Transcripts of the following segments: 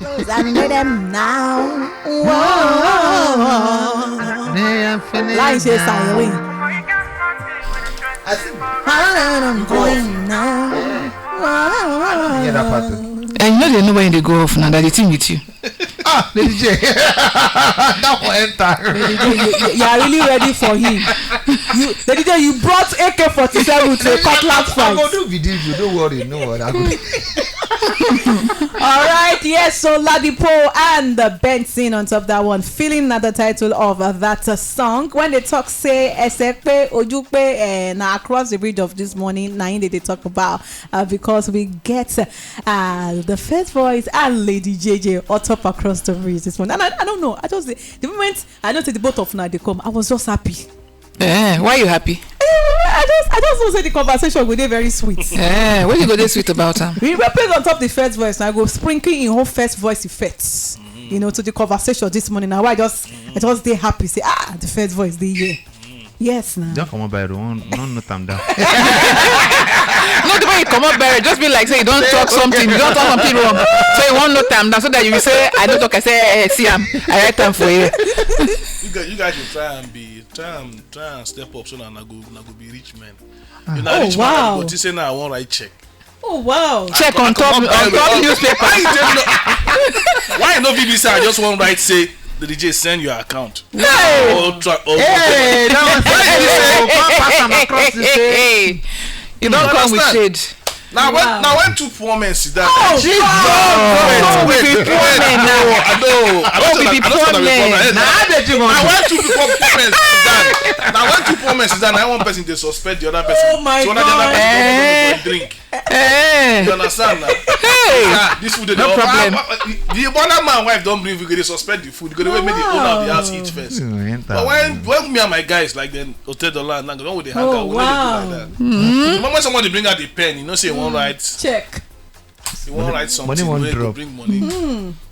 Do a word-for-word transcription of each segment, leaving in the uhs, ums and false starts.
I know them now. Whoa. May I finish Láì ṣe now? Siren. I see. I know them going now. Whoa. Hear that part. Oh. And you know they know when they go off now. That the thing with you. Ah, Lady J. That one enter. You, you, you are really ready for him. You, the day you brought A K forty-seven to a cutlass I go fight. Do video. Don't worry. No worry. I go do. All right, yes, so Ladipo and the Benson on top that one, feeling na the title of uh, that uh, song. When they talk, say, Esepe, Ojupe, uh, now across the bridge of this morning, now they, they talk about uh, because we get uh, the first voice and Lady J J on top across the bridge this morning. And I, I don't know, I just, the moment I don't say the both of now they come, I was just happy. Eh, why you happy? I just, I just want to say the conversation will be very sweet. Eh, what you go this sweet about him? We represent on top the first voice. Now I go sprinkle in whole first voice effects. You know, to the conversation this morning. Now I just, I just stay happy. Say, ah, the first voice, the year. Yes, now. Don't come up by the one. No, no, time down. No, the way you come up, Barry, just be like say you don't talk something, you don't talk something wrong. So you won't know time down so that you will say I don't talk. I say eh, see am, I write time for you. You guys, you guys should try and be try and try and step up so that I go I go be rich man. You know, Oh, rich man, wow. But you say now I won't write check. Oh wow. Check on top on top newspaper. Why you take no? Why you no B B C? I just won't write say the D J send your account. Hey. Or try, or Hey, that was it. Oh, come pass am across the stage. Hey, you don't come with shade. Now when Wow. Now when two poor men sit down. Oh, Jesus. God. Wait, Oh, wait, we be wait, poor men now. No, I know. I Oh, don't we know. be I don't poor know. Men. Now I dey drink Now on. When two people poor men sit down. Now when two poor men sit down, now one person they suspect the other person. Oh my So one of the other God. person don't drink. Eh. You understand now? Hey. Ah, this food they No don't- problem. Ah, ah, The other man wife don't bring. We go dey suspect the food. We go dey wait make the owner of the house eat first. Hmm, enter. But when when me and my guys like then Hotel Dollar and Nango, when we dey hang Oh, out, we no dey do wow. like that. The moment somebody bring out the pen, you know say you won't write, Check. you won't write something. Money won't Wey go drop. Bring money.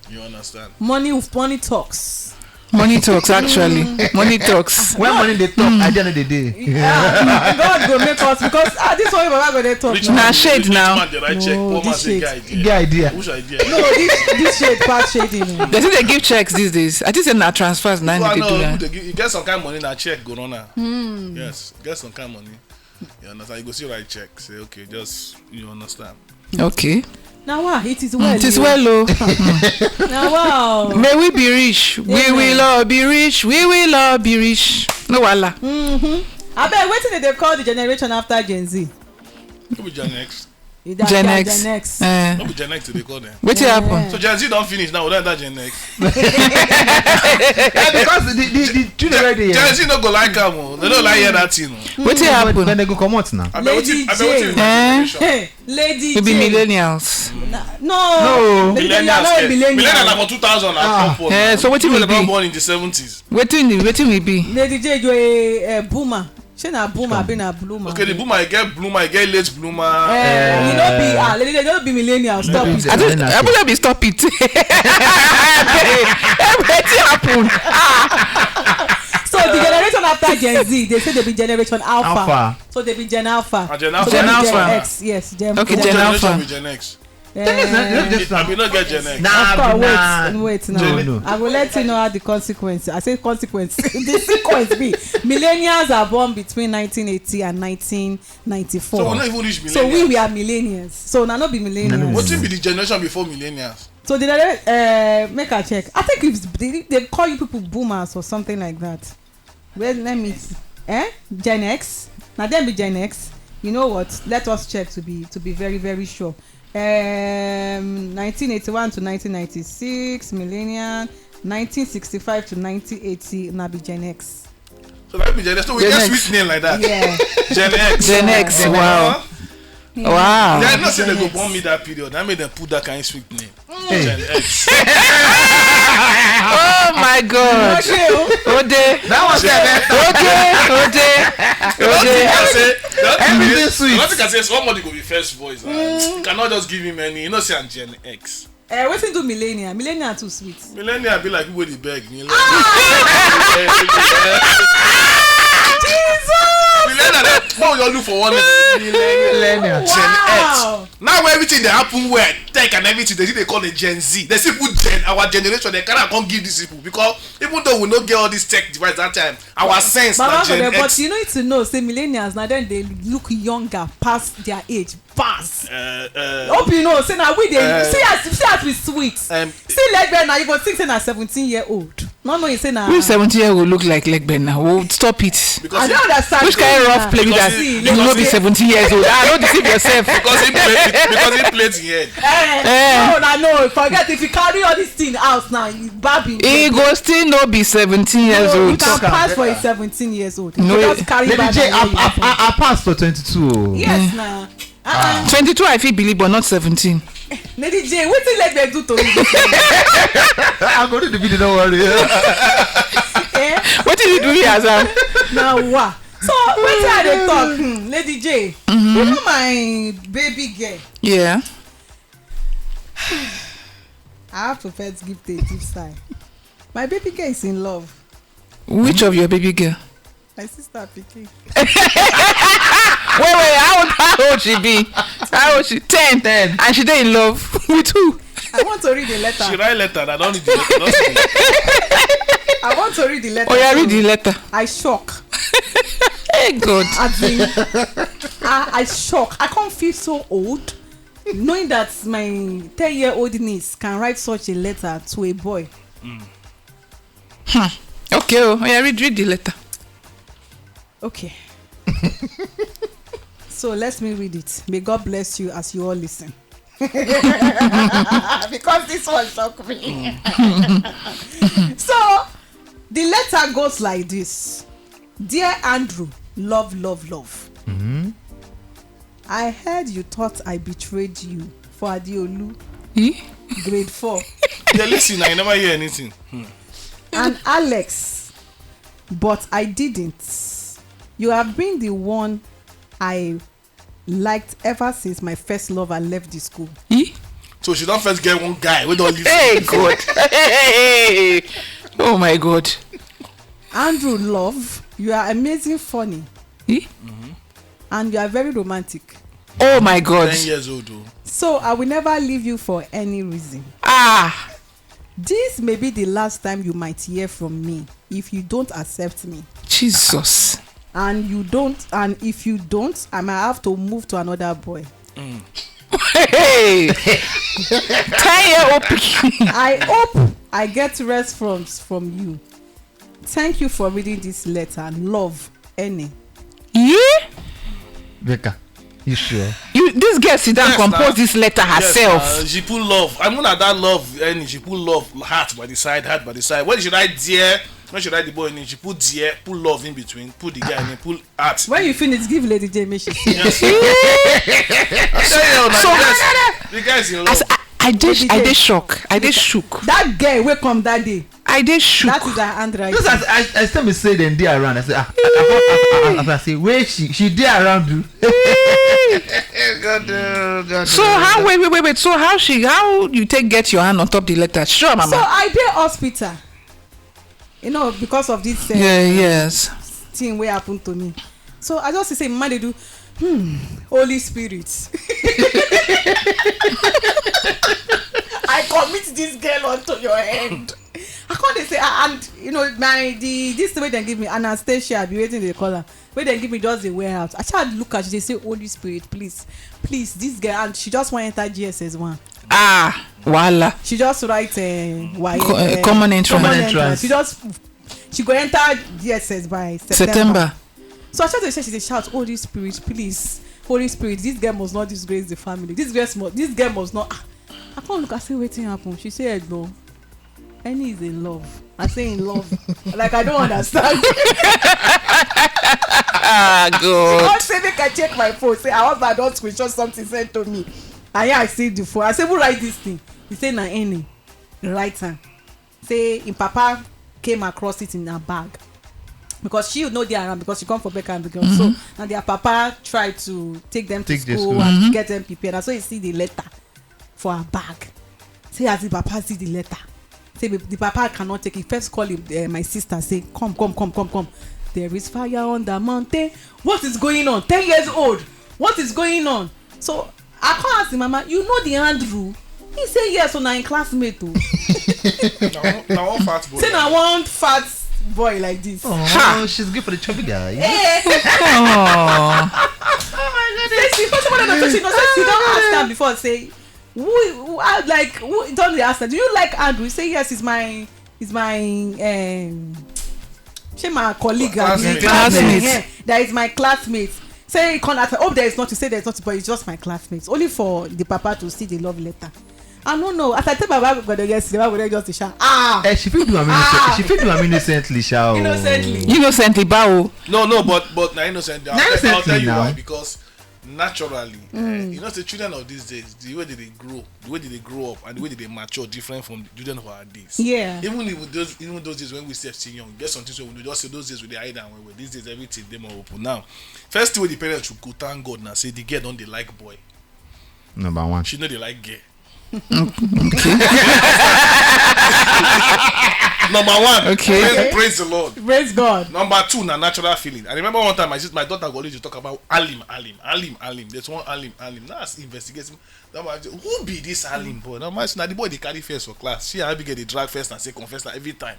You understand? Money, money talks. Money talks actually. Money talks. When money they talk, I don't know the day. Ah, God go make us because ah, this one Baba go dey talk. Rich Now. Na man, shade rich now. Man, they write check. No, Poor man this say shade. guy idea. Guy idea. Which idea? No, this this shade pass shading. They say they give checks these days. I think say na transfers now Well, they no, do you that. dey give- you get some kind of money now check go run am. Yes, get some kind of money. You understand? You go see write check. Say okay, just you understand. Okay. Now wow, it is well. It is well oh. Now wow. May we be rich. We Amen. Will all be rich. We will all be rich. No wala. I bet waiting they call the generation after Gen Z. Who be Gen X? Is that Gen that X. Gen X. Eh. Who be Gen X they call them? Wetin happen? So Gen Z don't finish now. Without that Gen X, Yeah, because the the the children already. Gen Z no go like am. Oh. They don't like hear that thing. Oh. Wetin happen? Then they go come out now. I bet wetin I bet Lady wetin J. generation. Hey, Lady We be J. millennials. No. No. Lady J, you are not a Millennials. Millennials millennial. na for two thousand and four. Eh, so wetin You we were not be? Born in the seventies. Wetin wetin we be? Lady J, you a, a boomer. She na boomer, be na bloomer. Okay, the boomer, I get bloomer, I get late bloomer. Eh, you no be ah, Lady J, you no be millennial. Stop it. I don't. I don't be stop it. Wetin happen? So the generation after Gen Z, they say they be generation Alpha. Alpha. So they be Gen Alpha. Ah, Gen So Alpha. they be Gen Alpha. X, yes, Gen Okay, Gen Gen Generation Alpha. Be Gen X. Eh, I be not get Gen X. Nah, Of course, nah. wait, wait now. No, no. I will let you know how the consequence. I say consequence. The sequence be millennials are born between nineteen eighty and nineteen ninety-four. So we not even reach So we, we millennials. Are millennials. So now not be millennials. What be the generation before millennials? So the uh, make a check. I think if they, they call you people boomers or something like that. Well, let me see. Eh? Gen X. Now then be Gen X. You know what? Let us check to be to be very very sure. Um, nineteen eighty-one to nineteen ninety-six, millennial, nineteen sixty-five to nineteen eighty, now be Gen X. So that be Gen X. So we Gen get X. Sweet name like that. Yeah. Gen X. Gen X. Wow. Wow. They are not say they Gen go X. Born me that period. I made them put that kind of sweet name. Hey. Gen X. Oh my God. Okay, oh. Ode. That was the best. Ode. Ode. Nothing Ode. can say. Nothing Everything can- sweet. Nothing can say somebody go be first voice. Right? You cannot just give him any. You know, say I'm Gen X. Eh, wetin do millennial? Millennial too sweet. Millennial be like people dey beg. Millennial. Jesus! Then I, now you look for one. Millennial. Gen X. Now everything dey happen well, tech and everything, they still dey call it Gen Z. They still put Gen, our generation, they cannot come give these people because even though we no get all these tech devices that time, our sense Baba na for Gen them, but X. You know to know say millennials now then they look younger past their age pass. Uh, uh, Hope you know say na we dey Uh, see as see as we sweet. um, See like bend now you go think say na seventeen year old. No know you say na. Which seventeen year old look like leg bend now? Oh, stop it. I because don't understand. Which kind of rough play be that? See, You no be seventeen years old. Ah, don't deceive yourself. because he played because he played in head. Eh, Eh. No, na no. Forget if you carry all these things out now, you babbing. He go still no be seventeen years No, you old. can Talk am pass for a better. seventeen years old. No, You it- just carry Lady bag J, and I, leave. I, I, I pass for twenty-two. Oh. Yes, na. Uh-uh. Twenty-two, I feel believe, but not seventeen. Lady J, wetin let them do to you? I go do the video, don't worry. Eh? What did you do here, Sam? Na wa. So wetin I dey talk, hmm, Lady J? You know my baby girl. Yeah. I have to first give a deep sigh. My baby girl is in love. Which of your baby girl? My sister pikin. Wait, wait. How old, how old she be? How old she? Ten. Ten. And she dey in love with who? I want to read the She letter. Write letter. I don't read the letter. Don't read the letter. I want to read the letter. Oh, yeah, read the letter. I shock. Hey God. As in, I, I shock. I can't feel so old, knowing that my ten-year-old niece can write such a letter to a boy. Okay, oh, yeah, read, read the letter. Okay. So let me read it. May God bless you as you all listen. Because this one shocked me. So the letter goes like this. Dear Andrew, love, love, love. I heard you thought I betrayed you for Adiolu, Eh? grade four. Yeah, listen, I never hear anything. Hmm. And Alex, but I didn't. You have been the one I liked ever since my first lover left the school. Eh? So she don't first get one guy. We don't leave. Hey God. Hey. Oh my God. Andrew, love, you are amazing funny Eh? And you are very romantic. Oh my God. Ten years old though. So I will never leave you for any reason. Ah. This may be the last time you might hear from me if you don't accept me. Jesus. And you don't, and if you don't, I might have to move to another boy. Hey. Ten year old pikin. I hope I get response from you. Thank you for reading this letter. Love, Annie. Yeah. Becca, you sure? You, this girl sit down, Yes, compose na. This letter Yes, herself. Uh, she put love. I mean, that love, and she put love, heart by the side, heart by the side. When she write dear, when she write the boy name, she put dear, put love in between, put the guy name, put heart. When you finish, give Lady J make she see. Yes. I tell you, na So- the guys, the guys in love. As I, I did, I did shock. I did shook. That girl wey come that day. I did shook. That is her handwriting. Just as I, I still be say them dey around. I say, ah, I, I, I, I, I say, where she, she dey around do. God, uh, God, So uh, how? Wait, wait, wait, wait. So how she? How you take get your hand on top the letter? Sure, So mama. I dey hospital. You know, because of this uh, Yeah. Yes. Thing wey happen to me. So I just say, Mama dey do, hmm, Holy Spirit. I commit this girl unto your hand. I come dey say, ah, and you know, my the this thing wey dem give me, anesthesia, be wetin dey call am. Wey dem give me just dey wear out. I try look at she dey say, Holy Spirit, please, please, this girl, and she just wan enter G S S one. Ah, voila. She just write uh, why, Co- uh, uh, common entrance. Common entrance. She just she go enter G S S by September. September. So I try to say she dey shout, Holy Spirit, please, Holy Spirit, this girl must not disgrace the family. This girl must, this girl must not. Ah, I come look, I say, wetin happen? She say, Egbon, Annie is in love. I say, in love. Like, I don't understand. Ah, She God. come say make I check my phone. Say her husband don screenshot something sent to me. And here I see the phone. I say, who write this thing? He say na Annie write am. Say him papa came across it in her bag because she no dey around because she come for Beckham because so na their papa try to take them to Take the school school. And get them prepared. Na so he see the letter for her bag. Say as the papa see the letter, say the papa cannot take it. First call him, uh, my sister, say, come, come, come, come, come. There is fire on the mountain. What is going on? Ten years old. What is going on? So I come ask the mama, "You know the Andrew?" He say, "Yes, so na im classmate o." Na one- na one fat boy. Say na one fat boy like this. Oh, she's good for the chubby guy. Say she first of all, she know say she don ask am before. Say who, who ah, like who don dey ask her, "Do you like Andrew?" He say, "Yes, he's my he's my um, say my colleague abi Classmate. classmate. Classmate. Eh, that is my classmate." Say he come ask her, "Hope there is nothing." Say there's nothing, but it's just my classmate. Only for the papa to see the love letter. I don't know. As I tell Baba God yesterday, Baba God just dey shout, "Ah, Eh, she fit do am innocent. She fit do am innocently, sha. Oh. Innocently." Innocently, bow. No, no, but but na innocent. I'll, Na tell- I'll tell innocently you now. Why. Because naturally, eh, you know, the children of these days, the way that they grow, the way that they grow up, and the way that they mature, different from the children of our days. Yeah. Even if those, even those days when we still still young, get something so we just say those days we dey hide and well. These days everything dey more open now. First thing wey the parents should go thank God na say the girl don dey like boy. Number one. She no dey like girl. Number one. Okay. Praise, praise the Lord. Praise God. Number two na natural feeling. I remember one time my sis- my daughter go always dey talk about Alim, Alim, Alim, Alim. There's one Alim, Alim. Now I investigate. That man say, "Who be this Alim boy?" Now my na the boy dey carry first for class. She and Abigail dey drag first and second, first and every time.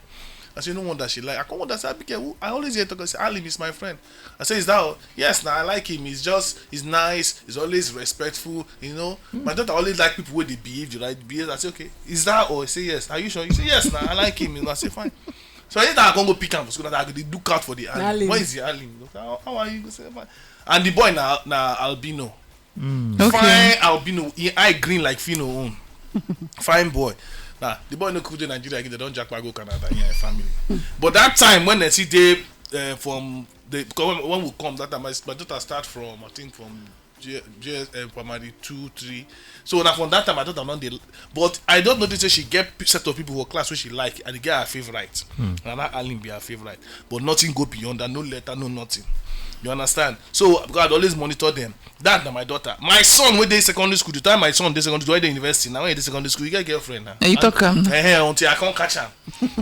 I say, "No wonder she like." I come wonder say, "Abigail, who?" I always hear talk say, "Alim is my friend." I say, "Is that all?" "Yes, now I like him. He's just, he's nice. He's always respectful. You know, my daughter always like people wey dey behave the right behavior." I say, "Okay, is that all?" He say, "Yes." "Are you sure?" He say, "Yes, now I like him." You know, I say, "Fine." So anytime I come go pick am for school, I go dey look out for the Alim. Alim. "Where is the Alim?" "How, how are you?" Go say, "Fine." And the boy na na albino. Okay. Fine albino. Him eye green like Fino own. Fine boy. Now the boy no cool dey Nigeria again. They don japa go Canada. Yeah, family. But that time when I see dey uh, from the because when, when we come that time, my, my daughter start from I think from J, J, uh, primary two, three. So now from that time I thought I'm not the. But I don't notice say she get p- set of people for class wey she like and the girl her favorite. And that Alim be her favorite. But nothing go beyond that. No letter, no nothing. You understand? So because I'd always monitor them. That na my daughter. My son wey dey secondary school. The time my son dey secondary school, wey dey university now, wey dey secondary school, you get girlfriend now. And you talk am. Eh, eh, until I come catch am.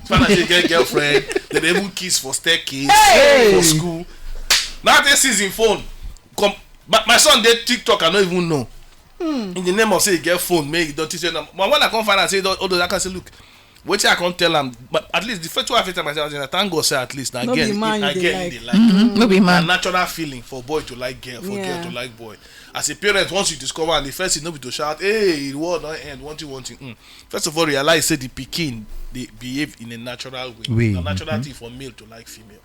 Find out say you get girlfriend. They dey even kiss for staircase, for school. Now this season phone. Come, my, my son dey TikTok. I no even know. In the name of say you get phone, make you don teach them. But when I come find out say all those, I can say, "Look, wetin I come tell am." But at least the first one I fit tell myself, I say, "Thank God say at least na No girl, be man na you girl dey you dey like. Like." No be Na man. natural feeling for boy to like girl, for Yeah. girl to like boy. As a parent, once you discover, and the first thing no be to shout, "Hey, the world don end, one thing, one thing." Mm. First of all, realize say the pikin dey behave in a natural way. Way, Na natural thing for male to like female.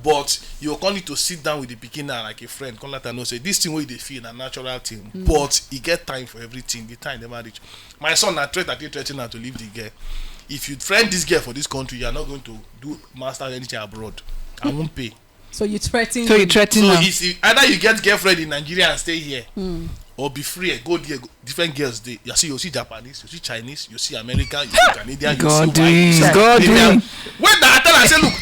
But you go come need to sit down with the pikin now like a friend, come let her know say this thing wey you dey feel na natural thing. But e get time for everything. The time never reach. My son na threat I take threaten am to leave the girl. "If you friend this girl for this country, you are not going to do master anything abroad. I won't pay." So you threaten. So you him. threaten So her. it's either you get girlfriend in Nigeria and stay here, or be free and go there. Go, different girls dey. You see, you see Japanese, you see Chinese, you see American, you see Canadian, you God see white, you doing, see God Indian. doing. When I tell her, I say, "Look,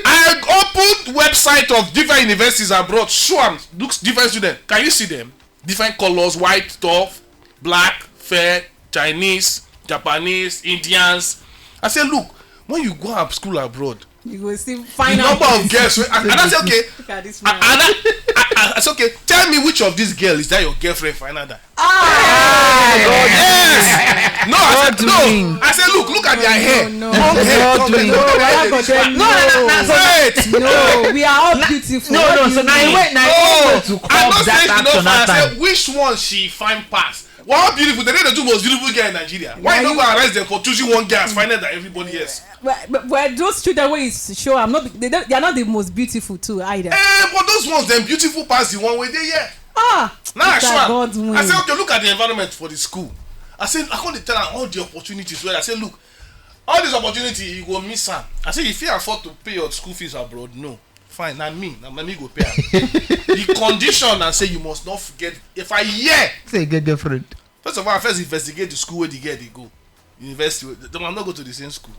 I opened website of different universities abroad. Show am, looks different students. Can you see them? Different colors, white, tough, black, fair, Chinese, Japanese, Indians." I say, "Look, when you go up school abroad, You go see the find number out. Of girls." Wey, and, and I say, "Okay." Look at this And, man. and I, I, I, I say, "Okay, tell me which of these girls is that your girlfriend?" Find out that. Yes. No, I said, God no. doing. I said, "Look, look at their hair. No, no. Long hair, God long doing. hair, long hair." No, no, no, no, no. Wait. No, we are all beautiful. No, What no, do so you now mean? I went, now Oh, I went to I come know that say you know action fine. I that said, time. "Which one she find pass?" Well, how beautiful. They dey the two most beautiful girl in Nigeria. Why Why you no you- go arrest them for choosing one girl and finding that everybody else? But, but, but those children wey you show, I'm not. They, don't- they are not the most beautiful too either. Eh, but those ones, them beautiful pass the one wey dey here. Ah, Now I look show at am. God's win. I say, "Okay, look at the environment for the school." I say, I come dey tell am all the opportunities wey I say, "Look, all these opportunities, you go miss am." I say, "If you afford to pay your school fees abroad, no, fine, na me, na, na me go pay am." The condition na say you must not forget. If I hear, Say you get girlfriend. first of all, I first investigate the school where the girl dey go, university. Wey, dem no go to the same school.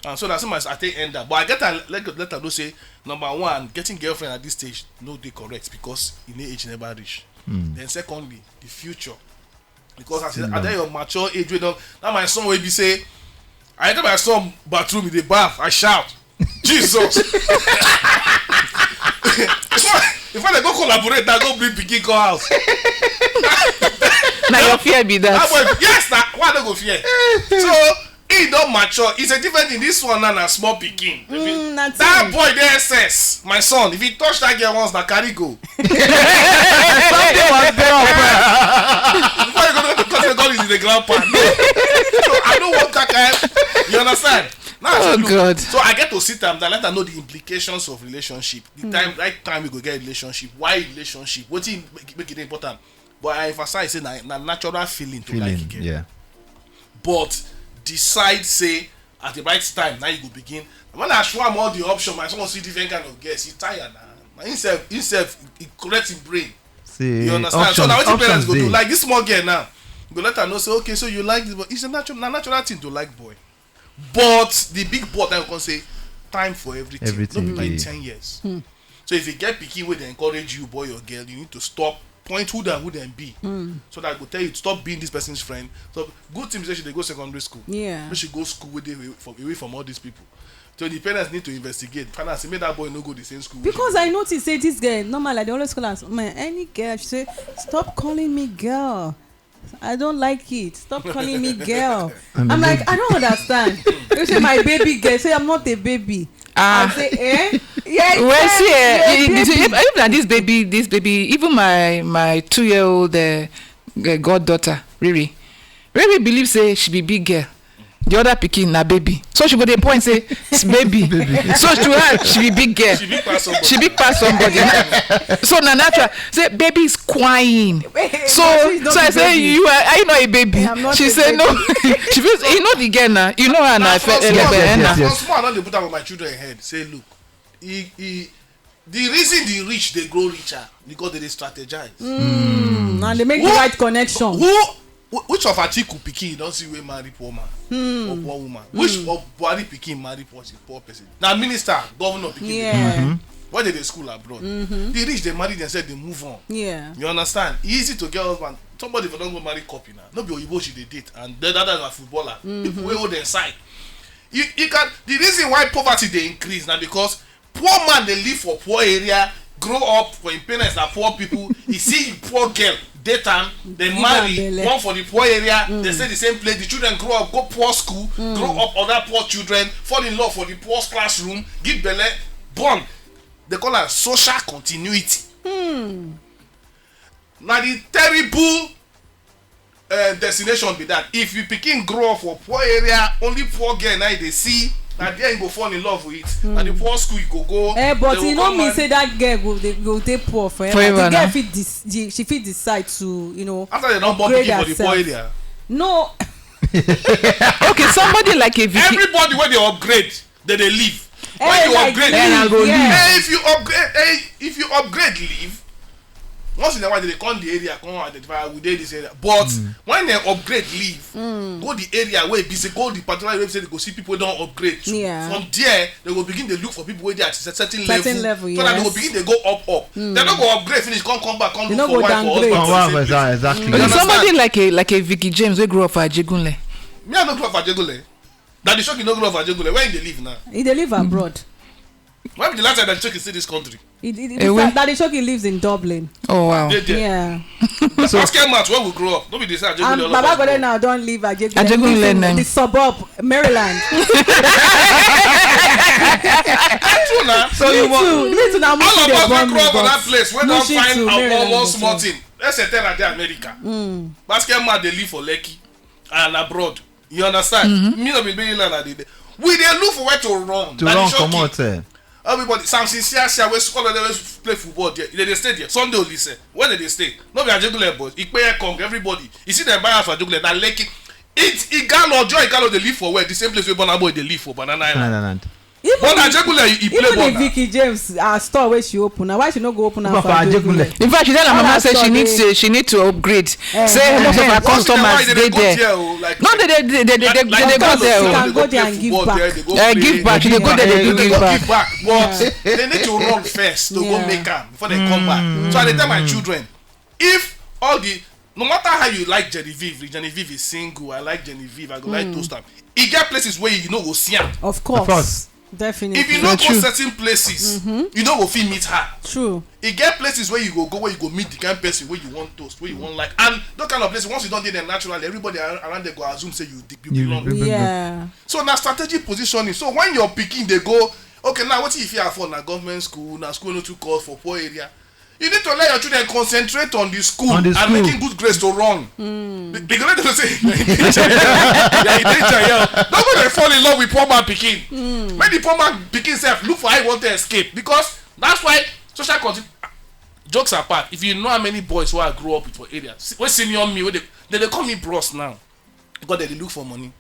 And so that's my I take end that. But I get a let, let her know say, number one, getting girlfriend at this stage no dey correct because in the age never reach. Then secondly, the future. Because I said, at that your mature age, wey don, now my son will be say, I enter my son bathroom, he dey bath, I shout, "Jesus!" Before, before they go collaborate, I go bring pikin come house. Na your fear be That that. boy, yes, na why I no go fear? So he don mature. It's a different thing. This one now na small pikin. Mm, na That thing. Boy dey S S. My son, if you touch that girl once, na carry go. Something was there. Before you go to the country, God is the grandpa. No. So I don't want that kind. You understand? Now, Oh, look, God. So I get to sit down and let her know the implications of relationship. The time, right time we go get relationship. Why relationship? What thing make, make it important? But I emphasize say na, na natural feeling to Feeling, like girl. Yeah. But decide say at the right time now you go begin. When I show am all the option, my son see different kind of girls. He tired now. Himself, himself, he correct him brain. See, You understand? So options, now what your parents options go do? Dey. Like this small girl now, you go let her know say, okay, so you like this, but it's a natural, na natural thing to like boy. But the big but I can say, time for everything. Everything No be by dey. Ten years. So if you get pikin wey dey encourage you, boy or girl, you need to stop, point who dem who dem be, so that I go tell you to stop being this person's friend. So good thing be say she dey go secondary school. Yeah. Make she go school wey dey away from, away from all these people. So the parents need to investigate. Find out say make that boy no go the same school. wey she Because dey. I notice say this girl, normal, I dey always call her, man, any girl, she say, stop calling me girl. I don't like it. Stop calling me girl. I'm like, I don't understand. You say my baby girl. Say I'm not a baby. Ah. I say, eh? Yeah, Well, see, eh, if, if, if na this baby, this baby, even my my two year old uh, goddaughter, Riri, Riri believe say she be big girl. The other pikin na baby, so she go dey point say it's baby. So to her, she be big girl. She big pass somebody. She big pass somebody. So na natural. Say baby is crying. So She's not so I a say baby. You are, are you not a baby? I'm not She a say no. She feels you know the girl now. You know her now. From small, Yes, yes, yes, from yes. Small, I don dey put am for my children head. Say, look, he, he, the reason the rich dey grow richer because they dey strategize. Mm, and they make the Who- right connection. Who, wh- which of Atiku pikin you don see wey marry poor man or poor woman? Which of Buhari pikin marry poor, poor person? Na minister, governor pikin. Dey Yeah. When they dey school abroad, the rich dey marry themselves, dey move on. Yeah. You understand? Easy to get husband. Somebody for don go marry copy now. No be oyibo she dey date, and the other na footballer. People wey hold dem side. You, you can. The reason why poverty dey increase na because poor man dey live for poor area, grow up for him parents na poor people. He see poor girl, date am, dem Give marry, am belle. Born for the poor area, dem stay the same place. The children grow up, go poor school, grow up other poor children, fall in love for the poor classroom, give belle, born. They call am social continuity. Na the terrible uh, destination be that. If you pikin grow up for poor area, only poor girl na you dey see. Na there you go fall in love with. Na the poor school you go go. Eh, but They e go no come mean marry- say that girl go dey go dey poor forever. Forever The girl na. fit dis, the, she fit decide to you know. After they don born upgrade pikin for the poor herself. Area. No. Okay, somebody like a Vicky. Everybody wey dey upgrade, they dey leave. When Eh, you like upgrade, this, Eh, I go leave. yeah. Eh, if you upgrade, eh, if you upgrade, leave. Once in a while, they dey come the area, come identify we dey this area. But when they upgrade, leave, go the area where be say go the particular area wey be say they go see people wey don upgrade. To. Yeah. From there, they go begin dey look for people wey dey at a certain Certain level. level, So that they go yes. Begin dey go up up. They no go upgrade finish, come come back, come They look no for go wife for downgrade. husband. Oh, wow, Same exactly, thing. exactly. You Okay, somebody understand? Like a like a Vicky James wey grow up for Ajegunle. Me, I no grow up for Ajegunle. Daddy Shoki no grow up for Ajegunle. Where he dey live now? He dey live abroad. When be the last time Daddy Shoki see this country? He, he, Eh, he, we- Daddy Shoki lives in Dublin. Oh wow. Dey there. Yeah. Basket match where we grow up. No be the same Ajegunle And all of Baba us grow Gode up. Now don leave Ajegunle. Ajegunle Lives in nine. The suburb, Maryland. True na. So you Me too. Me too. Now All Mushin of dey us wey born grow up for that me, place, wey but don Mushin find too, our Maryland one dey small born. Thing. Let's say tell her dey America. Basket match dey live for Lekki and abroad. You understand? Me no be Maryland I dey. We dey look for where to run. To Daddy run Shoki. Comot, eh. Everybody, Samson Siasia, wey scholar, wey play football there, they dey stay there. Sunday Olise, where they dey stay? No be Ajegunle boys. Ikpeye Kong, everybody. You see them buy house for Ajegunle, na Lekki. It Igalo, Joy Igalo dey live for where? The same place where Burna Boy dey live for Banana Island. Banana Island. But na Ajegunle, he play Even ball if na. Vicky James, her store where she open, now why she no go open her Open for for Ajegunle? Ajegunle. In fact, she tell her All mama her say she store need dey- to she need to upgrade. Eh, Say eh, most of eh. her Because you know why customers they dey go there. there o, like, No, they they they they they like, they like go that there. of Oh. They Can go go play there and give football back. There, they go Eh, play. Give back. They go there. They do give back. But they need to run first to go Yeah. Make am before they come back. So I dey tell my children, if all the, no matter how you like Genevieve, Genevieve is single. I like Genevieve. I go like toast am. E get places where you no go see am. Of course. course. Definitely. If you no go certain places, you no go fit meet her. True. E get places where you go go, where you go meet the kind person where you want toast, where you want like, and that kind of places, once you don't do them naturally, everybody around there go assume say you, you belong. Yeah. So na strategic positioning. So when your pikin dey go, okay, now what if you afford na government school, na school no too cost for poor area, you need to let your children concentrate on the school, On the and school. Making good grades to run. Be- because they say, yeah, you dey there, yeah. Don't go dey fall in love with poor man pikin. Make the poor man pikin self look for how he want to escape, because that's why social conti- jokes apart, if you know how many boys who I grew up with for area, se- wey senior me, wey dey, they dey call me bros now, because they dey look for money.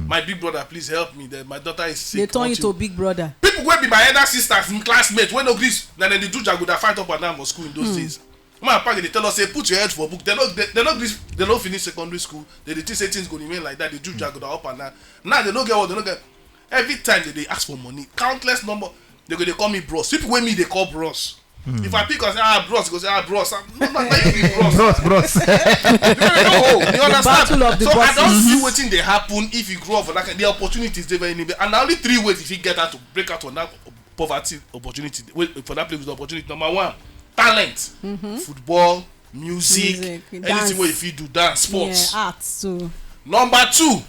My big brother, please help me. The, my daughter is sick. They turn you Until- to big brother. People wey be my elder sisters and classmates wey no gree, na dem dey do jaguda fight up and down for school in those days. My papa dey tell us say, "Put your head for book." They no, they, they no gree, they no finish secondary school. They dey think say things go remain like that. They do jaguda up and down. Now they no get what they no get. Every time they dey ask for money, countless number, they go dey call me bros. People wey me dey call bros. If I pick and say, "Ah, bros," go say, "Ah, bros." Ah, no, no, no, you be bros. Bros, bros. You know, you understand? Battle of the So I bosses. Don't see wetin dey happen if you grow up for that kind. The opportunity is there very limited, and na only three ways if you get out to break out from that poverty opportunity. Wait, for that place with opportunity. Number one, talent, football, music, Music, anything dance. Wey you fit do, dance, sports. Yeah, arts too. Number two,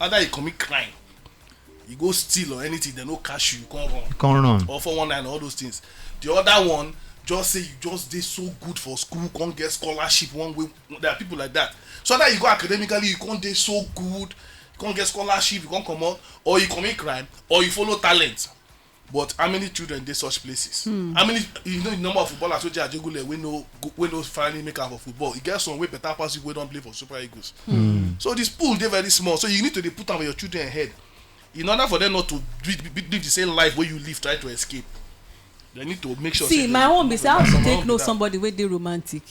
either you commit crime, you go steal or anything, they no catch you, you come run. Come run. Or four one nine, all those things. The other one, just say you just dey so good for school, come get scholarship one way. There are people like that. So either you go academically, you come dey so good, you come get scholarship, you come comot, or you commit crime, or you follow talent. But how many children dey such places? How many, you know, the number of footballers wey dey Ajegunle wey no go- wey no finally make am for football? E get some wey better pass you wey don play for Super Eagles. So this pool dey very small. So you need to dey put am for your children head in order for them not to live, live the same life wey you live, try to escape. They need to make sure. See, Say my they- own be say how to My take own know be that. Somebody wey dey romantic.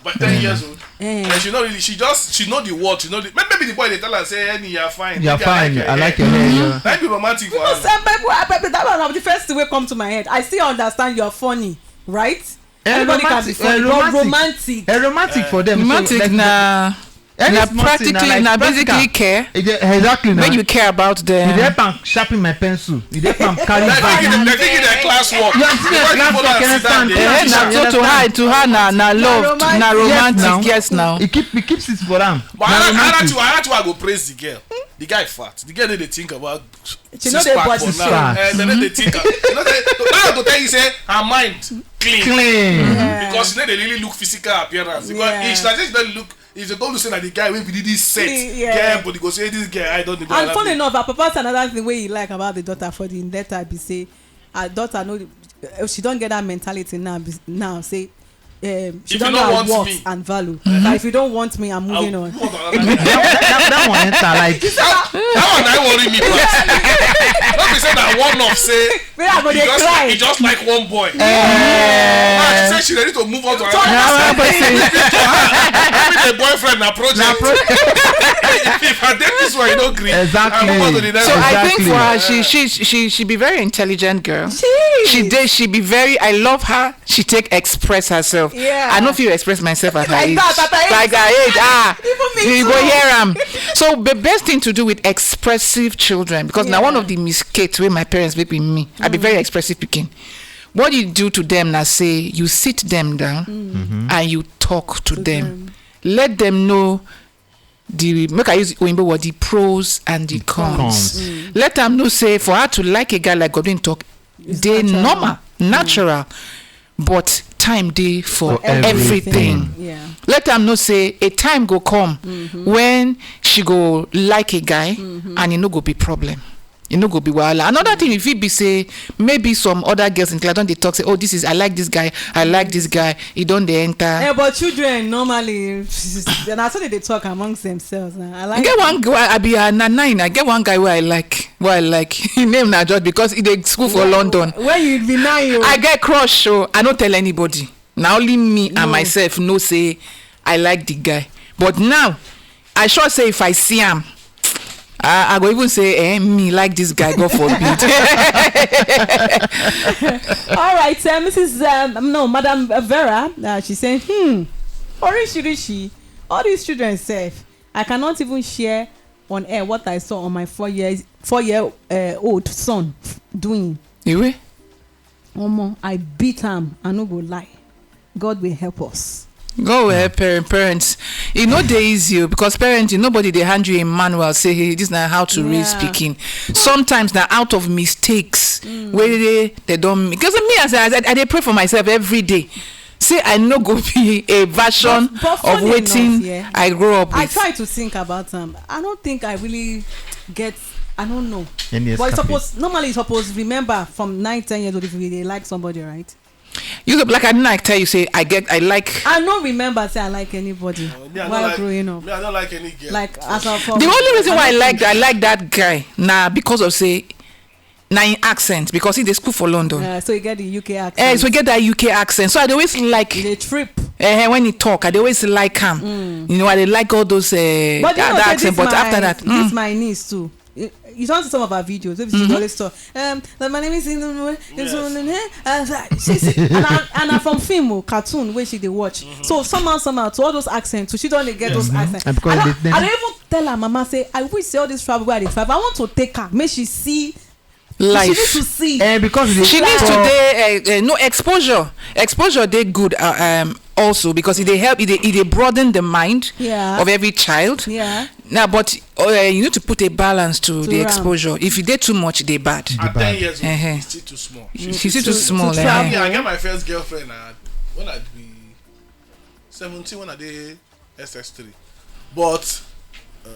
But ten years old, Eh. And she not really. She just she know the word. She know the. Maybe, maybe the boy dey tell her say, "Any, you're fine. You're Maybe fine. I like your hair. Yeah. That be romantic for Because her. eh, but, but, but that one of the first thing wey come to my head. I still understand you're funny, right? Eh, Anybody can be romantic, funny, eh, but romantic. Romantic. Eh, romantic for them. Romantic So, like, na any na small thing, practically like, na practical. Basically care. Eh, yeah, exactly. Now. When you care about It them. help am sharpen my pencil. It help am carry Like bag. they give them class work. You have seen the class work, you understand? Eh, na so to her, to her na na love, romantic. na Yes, romantic, now. Yes, now. It keep it keeps it for am. But I Romantic. I I go praise the girl. The guy fat. The girl dey think about She know they body for shape. Now. Eh, they no dey think. You know, they, now I go tell you say her mind clean. Clean. Yeah. Because she no dey really look physical appearance. Because Yeah. if she like say she don look, if they go look say na the guy wey be really set, Yeah. yeah, but they go say this guy I don't. And funny enough, her papa say another thing wey he like about the daughter for the letter be say her daughter no, eh, she don get that mentality now. Be, now say um, she If don you know don't her want worth me. And value. That if you don't want me, I'm moving on. That, that, that one enter like That one I worry me pass. Not be say that one of say Where I go you dey just, cry. You just like one boy. Eh. Now she say she ready to move on to another. Another person. Having a boyfriend na project. If I date this one, you don't agree. Exactly. I move on to the next So one. I think Exactly. For her, she she she she be very intelligent girl. Jeez. She did. She be very. I love her. She take express herself. Yeah. I no fit express myself at her Like age. That, at her age. Like her age, ah. Even me You too. Go hear am. So the best thing to do with expressive children, because now Yeah. One of the mistakes wey my parents make with me, I be very expressive pikin. What you do to them now, say you sit them down and you talk to them. Let them know the, make I use Oyinbo word, the pros and the cons. Cons. Let them know say for her to like a guy like Godwin talk, they Natural. Normal, natural, but time dey for For everything. Everything. Yeah. Let them know say a time go come when she go like a guy and e no go be problem. E no go be wahala. Another thing, if it be say maybe some other girls in class don dey talk say, "Oh, this is, I like this guy, I like this guy." E don dey enter. Eh, but children normally, na so they dey talk amongst themselves. Now. I I like. Get one guy, I be a na nine. I get one guy where I like, where I like. His name na George because he dey school for London. When you be nine, you. I get crush, so I no tell anybody. Na only me and myself know say I like the guy. But now, I sure say if I see am, I, I go even say, "Eh, me like this guy." God forbid. All right, uh, Missus Um, no, Madam Vera, uh, she said, "Hmm, Orishirishi, all these children safe. I cannot even share on air what I saw on my four year four year uh, old son doing. Iwe? Omo, I beat am. I no go lie. God will help us. God will help parent, parents. E no dey easy o, because parenting, nobody dey hand you a manual say, "Hey, this na how to raise Yeah. pikin." Sometimes na out of mistakes wey dey they don make. Because me as I, I, I dey pray for myself every day. Say I no go be a version But- but of funny wetin enough, yeah, I grow up I with. Try to think about am. I don't think I really get. I don't know. Any But you escape? suppose normally you suppose remember from nine, ten years old if you dey like somebody, right? You know, like I didn't like tell you say I get I like. I no remember say I like anybody Me, I while don't like, growing up. Me, I don't like any girl. Like as of The only reason why I like I like that guy na because of say na in accent, because he dey school for London. Uh, so you get the U K accent. Eh, so he get that U K accent. So I dey always like You dey trip. eh, when he talk, I dey always like him. You know, I dey like all those uh, But you that, know, that say accent. this But my, after that, this mm, my niece too. You, you don see some of her videos. Maybe she always talk. Um, like, my name is. Is Yes. and, I, she's, and, I, and I'm from film or cartoon where she dey watch. So somehow, somehow, to all those accents, so she don't get those accents. And because I, they- don't, they- I don't even tell her mama say I wish say all this travel where I dey travel. I want to take her. Make she see. life. She need to see. Eh, because they She needs to for- dey uh, uh, no exposure. Exposure dey good uh, um, also because it dey help. It dey, it dey broaden the mind Yeah. of every child. Yeah. Now, but uh, you need to put a balance to, To the am. Exposure. If you dey too much, e dey bad. At bad. ten years old, Uh-huh. It's still too small. She's still too to small. travel. Eh. Yeah, I get my first girlfriend uh, when I be seventeen, when I dey S S three. But uh,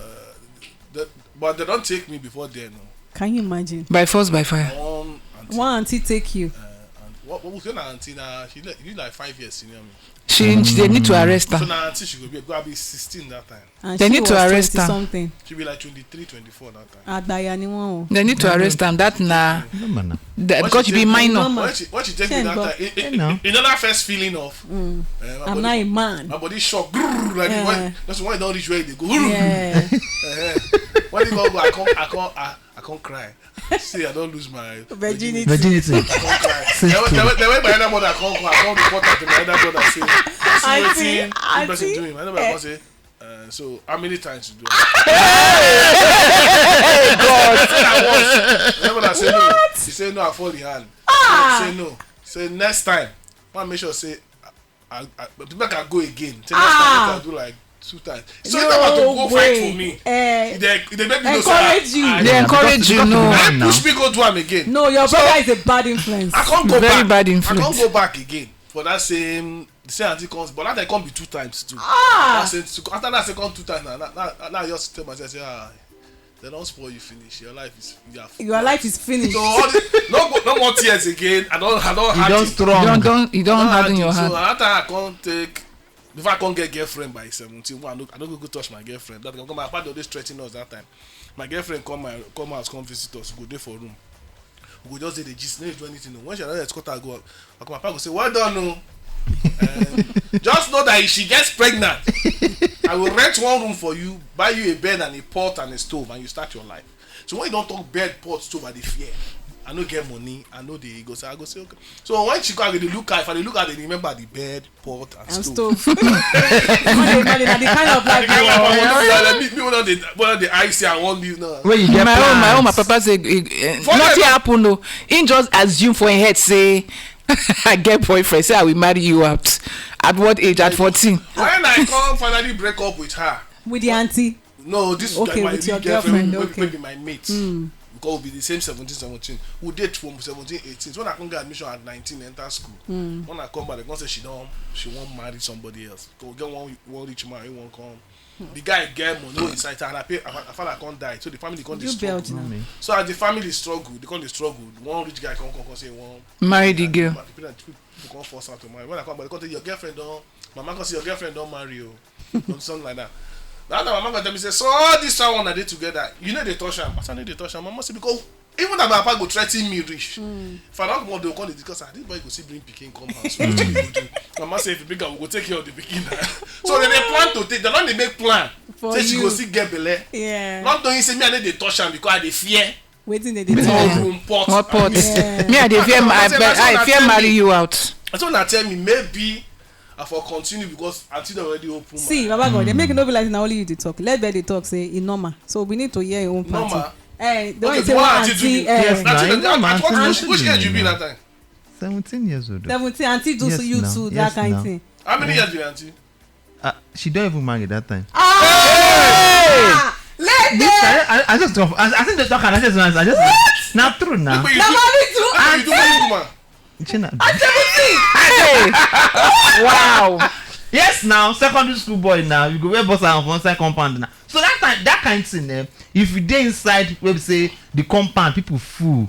the, but they don't take me before then. No. Can you imagine? By force, by fire. One auntie. One auntie take you. Uh, and what, what was your auntie now? She like, you like five years senior me. She, they need to arrest So her. Now auntie she go be, go be sixteen that time. And They she need to was arrest twenty her. Something. She be like twenty-three, twenty-four that time. Àgbàyà ni wọ́n o. They need to arrest her. That na No, man. the, When because she you be take- minor. Normal. When she, when she take Shey me n that gbọ́? time, it, Shey it, now? it, another first feeling of. Uh, my I'm body, not a man. My body shock. Grrr, like Yeah. when, that's when you don't reach where they go. Grrr. Yeah. Uh-huh. When they go, go, I can't, I can't, I, I can't cry. See, I don't lose my Virginity. Virginity. I can't cry. They went, they went, they went my elder brother, I can't cry. I can't report that to my elder brother. Say, see Auntie, wetin this person auntie. Doing. My elder brother say, uh, so how many times you do? Hey God! I said I was. My elder say no. He said no. I fall the hand. I say no. Say next time. Man, make sure say I, I, but make I go again. Say next time I do like two times. So No that was to go fight way. For me. Eh, They, they make me know encourage say, you. ah, They encourage you, no. ah, Now. Push me go do am again. No, your brother is a bad influence. I can't go Very back. Bad I influence. Can't go back again. For that same, the same auntie comes, but that time come be two times too. Ah. That same, so after that second two times, now, now, now, now I just tell myself, say, ah, they don't spoil you finish. Your life is you are Your life is finished. So all the, no, go- no more tears again. I don't, I don't. You Have don't it. strong. You don't, don't, you don't I have don't in your have it. hand. So that time I can't take. Before I can't get girlfriend by seventeen, well, I don't, I don't go touch my girlfriend. That time, my papa dey always threaten us that time. My girlfriend come my come house, come visit us. We go there for room. We go just dey the gist, no do anything. No. When she don escort her go, my papa go say, "Well done, no." Um, just know that if she gets pregnant, I will rent one room for you, buy you a bed and a pot and a stove, and you start your life. So when you don't talk bed, pot, stove, I dey fear. I no get money. I know they go say, I go say, okay. So when she go, I go dey look her. If I dey look her, they remember the bed, pot, and, And stove. Stove. Imagine, imagine, na the kind of life you want. Me, me, one of the, one of the I C I want this now. Where you get My own, my own, my plans. papa say eh, eh, For nothing them- happen though. He just assume for him head say I get boyfriend. Say I will marry you out. At what age? At fourteen. When I come finally break up with her, With the auntie. No, this Okay, is my with your girlfriend, girlfriend, wey- okay. Wey be my mate. Because we be the same seventeen, seventeen. We date from seventeen, eighteen. So when I come get admission at nineteen, enter school. When I come back, they come say she don't, she won't marry somebody else. Go get one, one rich man, he won't come. The guy get money, no inside her, and I pay. Her father can't die, so the family can't You struggle. Belt now. So as the family struggle, they can't struggle. One rich guy can't come, come say one. Marry the girl. People, people, people can't force her to marry. When I come back, they can't tell your girlfriend don't. Mama can't say your girlfriend don't marry you. Or something like that. That time, mama tell me say, so all this time when I did together, you know they touch am. I say, no, they touch am. Mama say, because even that my papa go threaten me rich. If I don't come out, they come because ah, this boy go see bring pikin come house. Wetin we go do? Mama say, if you bring am, we go take care of the pikin. So they dey plan to take. They don't dey make plan. For Say she you. Go see get belle. Yeah. Not knowing say me I no dey touch am because I dey fear. Wetin they dey Yeah. talk. One room pot. What pot? Yeah. Me, I dey fear. That's I, what I say, that's I what I fear tell marry you. You out. That's what I tell me. Maybe I for continue because auntie don already open See, my Baba God, they make it no be like na only you dey talk. Let them dey talk say e normal. So we need to hear your own party. Normal? Eh, the Okay, one say what one auntie do auntie, you? Eh, Yes, na, Auntie, e normal, auntie, auntie, auntie, which age you be normal. That time? Seventeen years old. seventeen, auntie do Yes, so you now. too, that Yes, kind now. Thing. How many Yeah. Years be auntie? Ah, she don even marry that time. Ah! Let This, I, I, I just, I, I think the talk and I just, I just, na true na. But you Na do- married to but you do married woman. China. At seventeen. Hey! Wow! Yes, now secondary school boy now you go wear boss and one side compound now. So that time, that kind thing, eh, if you dey inside where we say the compound people full,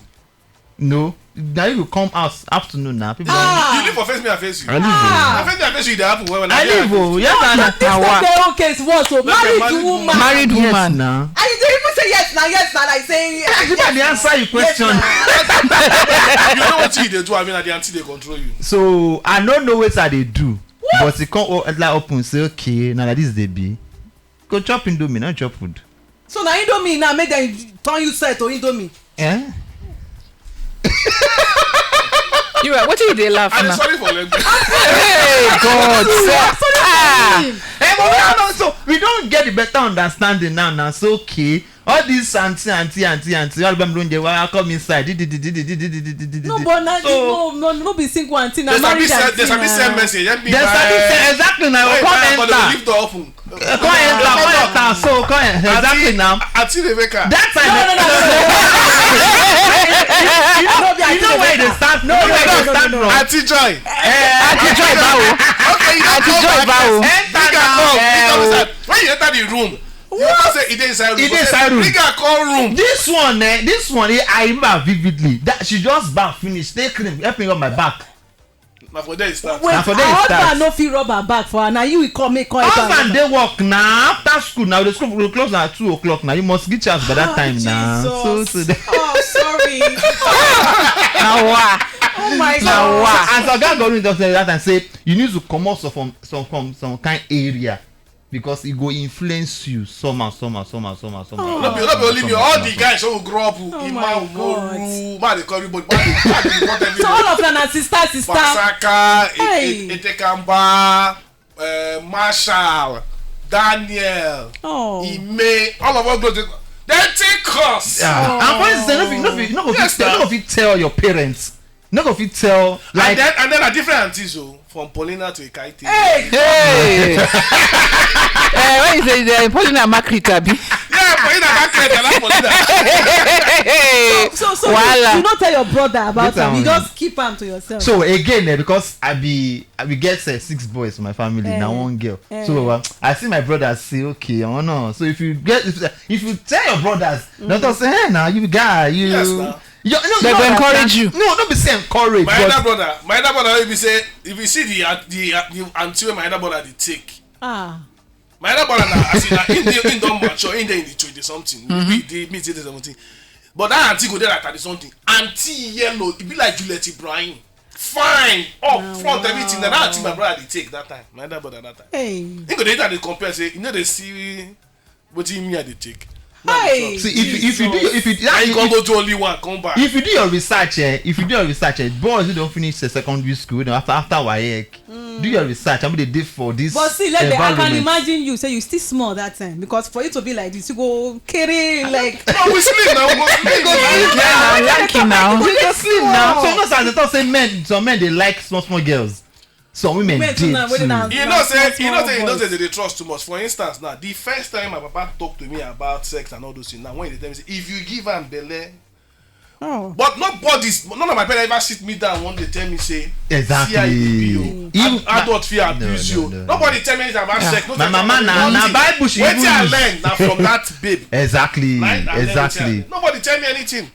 no, now you go come out afternoon now. People You live for face me and face you. I live. Na Oh. face me and face you dey happen well well. I live. Oh, yes, No, and but this Awa. one dey okay. It's worse. So Make married married woman. woman. Married Yes, woman. now. And you dey even say yes na yes na like say Yes, you dey answer your question. You know what you dey do. I mean, na the auntie dey control you. So I no know wetin I dey do, but e come o- like open say okay, na like this dey be. Go chop indomie, no chop food. So na indomie now make dem turn you sell to indomie. Eh? You are, what are you dey laugh I dey now? Sorry for language. Hey God! Ah! Eh, but we are not, so we don get the better understanding now. Now so okay, all this aunty, aunty, aunty, aunty, all of them don dey waka come inside. Di, di, di, di, di, di, di, di, di, di, di, di. No, but na So- no no no be single aunty na They sabi married send, aunty they sabi send na. Message. Help me They sabi buy- send exactly now. Why you Come buy, but they enter. leave door open. Eh, come enter. Come enter. So come exactly now. Auntie Rebecca. That time. No, no, no, no, no, no. You know where they start. No, no, no, no, no. Auntie Joy. Eh, Auntie Joy báwo? Okay, you Auntie don't Joy come back. báwo? Bring her Enter come. now, Bring her eh, inside. When you enter the room, you know say e dey inside room. E dey inside room. Bring her come room. This one, eh, this one, eh, I remember vividly. That she just back finish. Take cream, help me rub my back. Na for there e start. Wait, Na for her there e husband start. No fit rub her back for her. Na you come make come help her. Husband dey work na after school na the school go close na two o'clock na you must reach house by that time na. So Jesus. so the Oh, sorry. Awa! Oh my Na God. wa. as oga government just tell you that time say you need to comot some from some from some kind area because e go influence you somehow somehow somehow somehow somehow. No be no be only me, all the guys wey we grow up with, Oh Ima my Umoru, ma dey call everybody, ma dey ma dey report So everybody. all of them are sister, sister. Pasaka, Hey. E- E- Etekamba, uh, Marshall, Daniel, Oh. Ime, all of us go dey. Dem take us. Yeah. And for instance, no fit no fit no go fit Yes, tell no sir. go fit tell your parents. No go fit tell like. And then and then na different aunties o, from Paulina to Ekaite. Hey. Hey! Eh, when you say the Paulina Makri Kabi. Yeah, Paulina Makri, na Paulina. Hey! So so Wahala. You no tell your brother about Later am. You on. Just keep am to yourself. So again, eh, because I be I be get uh, six boys for my family, Eh, now one girl. eh. So uh, I see my brothers say, okay, oh no. So if you get if, if you tell your brothers, don't talk say, hey, now you guy, you. Yes, now. You, no, They no, no, encourage no, you. No, don't be say encourage. My elder But brother, my elder brother, if you say, if you see the uh, the uh, the auntie wey my elder brother dey take, Ah. my elder brother na as in na him dey him don mature, him dey in the twenty something, maybe dey mid twenty seventeen. But that auntie go dey like thirty something. Auntie yellow, e be like Juliet Ibrahim. Fine, up front, everything. Na that auntie my brother dey take that time. My elder brother that time. Hey. He go dey dey compare say, you know, dey see wetin me I dey take. Hey. see if you- if you do if you Now that, you come if, go do only one, come back. if you do your research, eh, if you do your research, eh, boys who don't finish the secondary school, you know, after after WAEC, do your research. I'm gonna dey for this. But see, let me, I can Environment. Imagine you say you still small that time because for you to be like this, you go carry like. No, we sleep now. We go sleep. Yeah, na yankee now. You go slim now. So you know, as I talk say men, some men they like small small girls. Some women Men too date now, wey dey too. na- You know say you know Small say you know boys. say they dey trust too much. For instance, now the first time my papa talk to me about sex and all those things, now when he dey tell me say if you give am belle, Oh. but nobody's none of my parents ever sit me down one day tell me say Exactly. see how you be o. Even- Ad- adult fit No, abuse no, you. No, no. Nobody tell me anything about sex. No My tell me mama about na na nothing. Bible she Wetin even I use. Learn na from that babe. Exactly. Right? I learn wetin I Exactly. learn. Nobody tell me anything.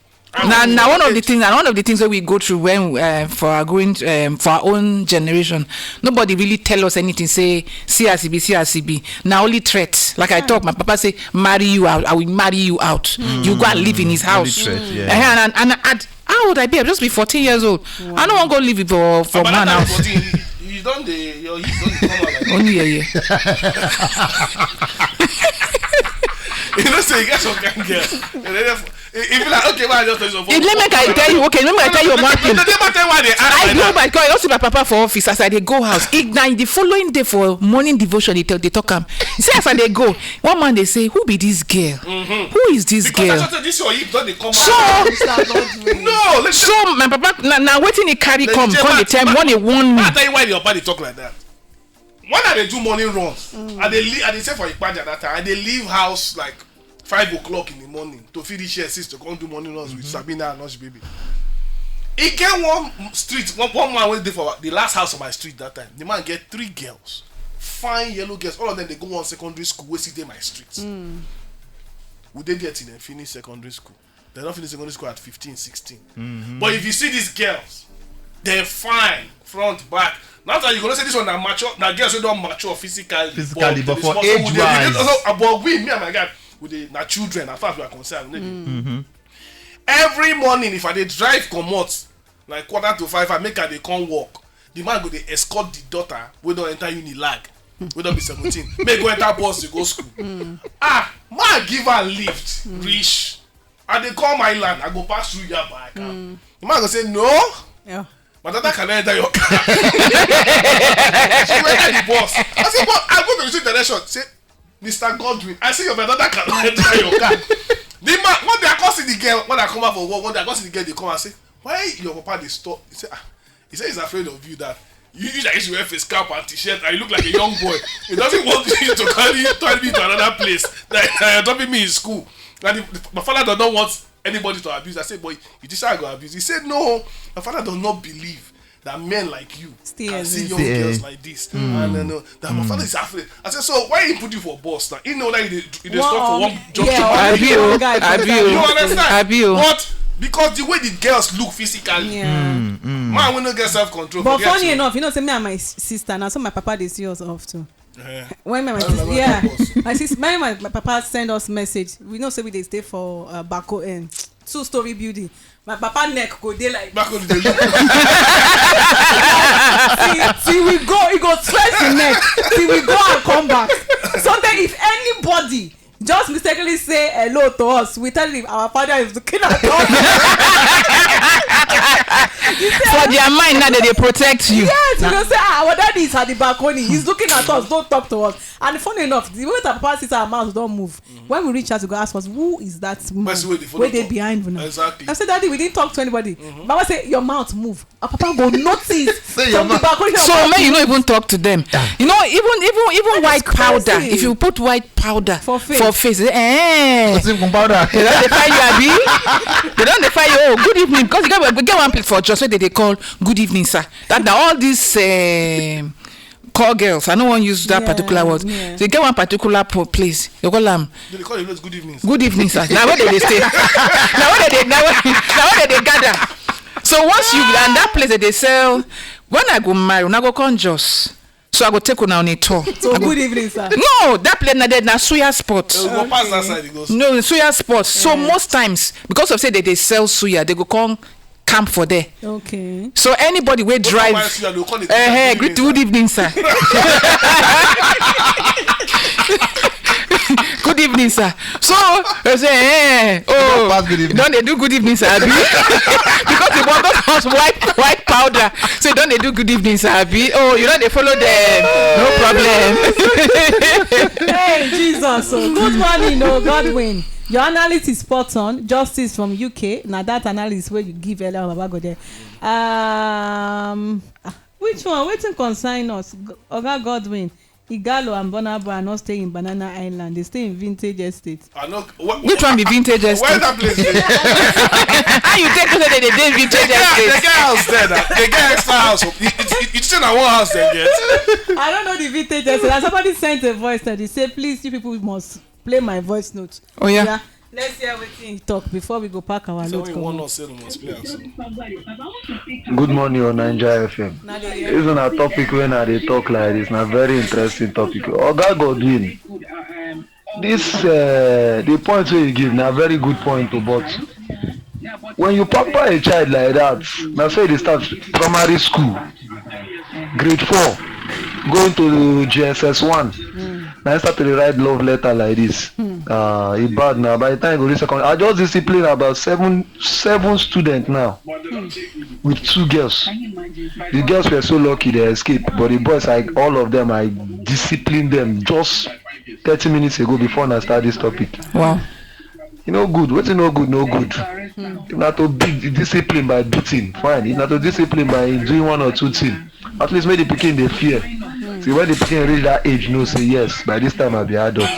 Na na one of the things, na one of the things wey we go through when uh, for our going um, for our own generation, nobody really tell us anything. Say see as e be, see as e be. Na only threat. Like I talk, my papa say marry you out, I will marry you out. You go and live in his house. Threat, yeah. Eh, and, and, and at how old I be? I just be fourteen years old. I no wan go live for for But man that house. time fourteen, you, you don dey your heat don dey come out like. Only a year. You know, say you get some kind girl. And then if, if you like, okay, well, I just tell you some. If let make I tell you, okay, let make I tell you one thing. They never tell why they act I like know that. My God, I don't see my papa for office as I dey go house. If na the following day for morning devotion, they, tell, they talk am. See as I dey go, one man dey say, "Who be this girl? Who is this Because girl?" I thought this your hip don dey come So out. Mr. Godwin. No, let's So my papa na na wetin he carry Lady come J, come ma- dey tell me ma- when he warn me. ma tell you why your body talk like that. When I dey do morning runs, I dey li- I dey sell for Ipaja that time. I dey leave house like five o'clock in the morning to fit reach here six to come do morning runs with Sabina and Hush Baby. E get one street, one, one man wey dey for the last house on my street that time. The man get three girls, fine yellow girls. All of them dey go one secondary school wey still dey my street. We dey there till dem finish secondary school. Dem don finish secondary school at fifteen, sixteen. But if you see these girls, dem fine, front, back. Now that you go know say this one na mature, na girls wey don mature physically. Physically, but they for small. age we dey- we dey- wise. So, but we, me and my guy, we dey na children as far as we are concerned. We no dey. Every morning, if I dey drive comot like quarter to five, I make I dey come work. The man go dey escort the daughter wey don enter Unilag, wey don be seventeen. Make go enter bus to go school. Ah, man give her lift, reach. I dey come island, I go pass through Yaba. I can. The man go say no. Yeah. My daughter cannot enter your car. She went at the bus. I said, but I go to the direction. Say, Mister Godwin, I see your my daughter cannot enter your car. The man, one day I come see the girl, when I come out for work, one day I come see the girl, they come and say, why your papa dey stop? He say, ah, he say he's afraid of you that you, you that used to wear face cap and t-shirt and you look like a young boy. He doesn't want you to carry, carry me to another place. That uh, dropping me in school. And the, the, my father does not want anybody to abuse. I said, boy, you decide I go abuse. He said, no, my father does not believe that men like you Still can see exist. young Yeah. girls like this. And uh, no, that my father is afraid. I said, so why he put you for boss now? He know that you dey- you dey Wow. stop for one job. Yeah, to already Abi o, one guy abi put o. You understand? Abi o. But because the way the girls look physically, Yeah. man, we no get self control. But funny enough, you know, say me and my s- sister now, so my papa dey see us off too. When my, my That's sister, my yeah, boss. my sister, my, my, my papa send us message. We know say we dey stay for uh, Bako End, two story building. My papa neck go dey like Back on the look. till, till we go, he go stretch the neck till we go and come back. Sometimes if anybody just mistakenly say hello to us, we tell him our father is looking at us. For their mind now, they dey protect you. Yes, we go say, ah, our daddy is at the balcony. He's looking at us. Don't talk to us. And funny enough, the way that papa sees our mouth don't move. When we reach out, we go ask us, who is that man? Person wey dey follow Wey dey talk. Behind una? Exactly. I said, daddy, we didn't talk to anybody. Baba say your mouth move. Our papa go notice. Say your From the mouth. balcony, So your make you no even talk to them. You know, even even even That is white powder. crazy. If you put white powder For face. for face, eh, Put some powder. they don dey find you, abi? They don dey find you. Oh, good evening. Because you get, we get one place for Jos wey they dey call good evening, sir. That na all these um, call girls. I no wan use that Yeah, particular word. Yeah. They get one particular po- place. They call am They dey call the place good evening. good evening, sir. Na where they dey stay. Na where they dey. Na where, na where they gather. So once you and that place that they sell, when I go marry, una go come Jos. So I go take una on a tour. So I go- good evening, sir. No, that place na there na suya spot. They go pass that side. They go. No, suya spot. So most times, because of say they dey sell suya, they go come camp for there. Okay. So anybody wey drive, Why suya, they go call it eh, eh, good greet evening, good evening, sir. Good evening, sir. So they say, eh, oh, Pass good evening. Don dey do good evening, sir, abi? Because the boy don pass white white powder, so don dey do good evening, sir, abi? Oh, you don dey follow them. No problem. Hey, Jesus. So, good morning, oh, Godwin. Your analysis is spot on. Justice from U K. Now that analysis where you give earlier, Baba go there. Um, ah, which one? Wetin concern us? G- Oga Godwin, Igalo and Burna Boy are not staying in Banana Island. They stay in Vintage Estate. I know. What, Which one be Vintage Where Estate? That place? Dey? How you take to say they dey dey Vintage They get, they Estate? get house there. Now. They get extra house. You, you, you, you say na one house they get. I don't know the Vintage Estate. And somebody sent a voice that they say, please, you people must play my voice note. Oh yeah. Yeah. Let's hear what he talk before we go pack our So load. we Come want on. Us say we must play am so. Good morning on Naija F M. Now they hear. This is a topic when I dey talk like this, na very interesting topic. Oga Godwin, this uh, the point wey you give na very good point o, but when you pamper a child like that, na so e dey start primary school, grade four, going to G S S one, na im start to dey write love letter like this. Uh, e bad now. By the time you go reach second, I just discipline about seven seven students now with two girls. The girls were so lucky they escaped, but the boys, I all of them, I disciplined them just thirty minutes ago before I start this topic. Wow. You know good. What's no good? No good. If not to beat the discipline by beating, fine. If not to discipline by doing one or two things, at least make the pikin dey fear. See when the pikin reach that age, you know say yes. By this time I be adult.